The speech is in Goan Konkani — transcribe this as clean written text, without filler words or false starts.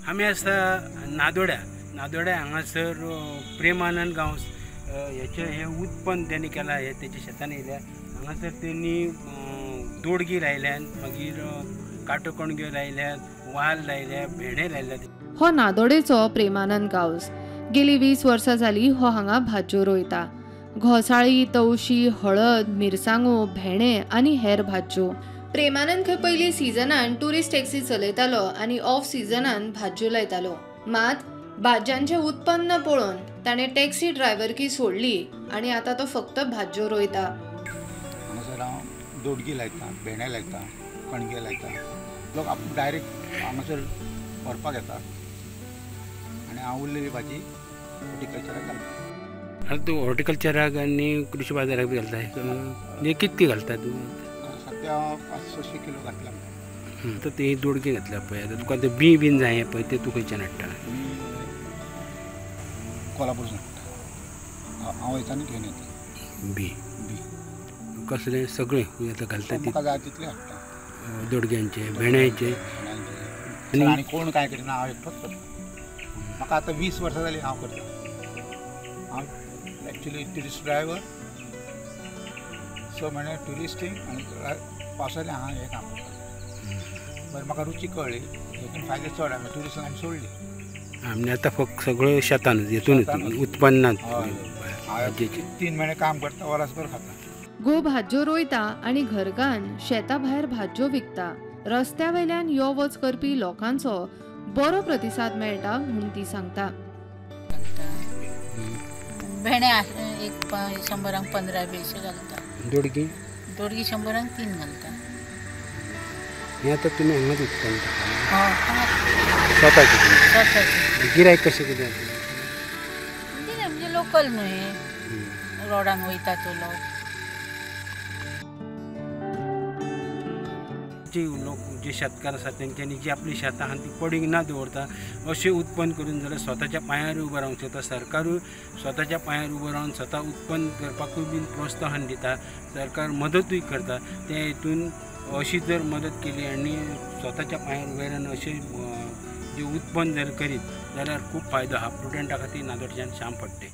आमी आसा नादोड्या. नादोड्या हांगासर प्रेमानंद गांवस हेचें हें उत्पन्न तेणी केलां, हें तेच्या शेतान येयल्या. हांगासर तेणी दोडगी लायल्यात, मागीर काटकणग्यो लायल्यात, वाल लायल्या, भेंडे लायल्यात. हो नादोडेचो प्रेमानंद गांवस गेली 20 वर्सां जाली हो हांगा भाजयो रोयता. घोसाळी, तवशी, हळद, मिरसांगो, भेंडे आनी हेर भाजयो. प्रेमानंद खंय पयलीं सिजनान ट्युरिस्ट टॅक्सी चलयतालो आनी ऑफ सिजनान भाजयो लायतालो. मात भाजयांचें उत्पन्न पळोवन ताणें टॅक्सी ड्रायव्हरकी सोडली आनी आतां तो फक्त भाजयो रोयता. हांगासर हांव दोडगी लायता, भेंडे लायता, कणगे लायता. लोक आपूण डायरेक्ट हांगासर व्हरपाक येता आनी हांव उरलेली भाजी हॉर्टिकल्चराक घालता. आतां तूं हॉर्टिकल्चराक आनी कृशी बाजाराक बी घालता, म्हणजे कितके घालता तूं? सद्या हांव 500-600 किलो घातला. आतां ते दोडगे घातल्या पळय, आतां तुका ते बी बीन जाय पळय, ते तूं खंयच्यान हाडटा? कोल्हापूरसून हाडटा. हांव वयता आनी घेवन येता बी. बी कसलें सगळें आतां घालता म्हाका जाय तितलें हाडटा. दोडग्यांचे, भेंड्यांचे. आनी कोण कांय करिना, हांव एकटोच करता. म्हाका आतां 20 वर्सां जालीं हांव करता. हांव एक्चुली ट्युरिस्ट ड्रायव्हर, सो म्हळ्यार ट्युरिस्टींग आनी पावसाळ्यान हांव हें काम करता. बरें, म्हाका रुची कळ्ळी, हेतून फायदे चड आहा. ट्युरिस्ट आमी सोडली. आमी आतां फक्त सगळें शेतानूच, हेतून उत्पन्नात. 3 म्हयने काम करता, वरसभर खाता. गो भाजयो रोयता आनी घरकान्न शेता भायर भाजयो विकता. रस्त्या वयल्यान यो वच करपी लोकांचो बरो प्रतिसाद मेळटा म्हूण ती सांगता. भेंडे एक 100 15 बी अशें घालता. दोडगी? दोडगी 100 3 घालता. हें आतां तुमी हांगाच उत्पन्न स्वताचें. स्वताचें गिरायक कशें कितें? कितें म्हणजे लोकल न्हय, रोडान वयता तो लोक. जे लोक जे शेतकार आसा तेंच्यांनी जी आपली शेतां आहा ती पडींग ना दवरता अशें उत्पन्न करून जाल्यार स्वताच्या पांयार उबो रावंक शकता. सरकारूय स्वताच्या पांयार उबो रावन स्वता उत्पन्न करपाकूय बीन प्रोत्साहन दिता, सरकार मदतूय करता. ते हितून अशी जर मदत केली आनी स्वताच्या पांयार उबे रावन अशें जे उत्पन्न जर करीत जाल्यार खूब फायदो आहा. प्रुडंटा खातीर नादोडच्यान श्याम फडते.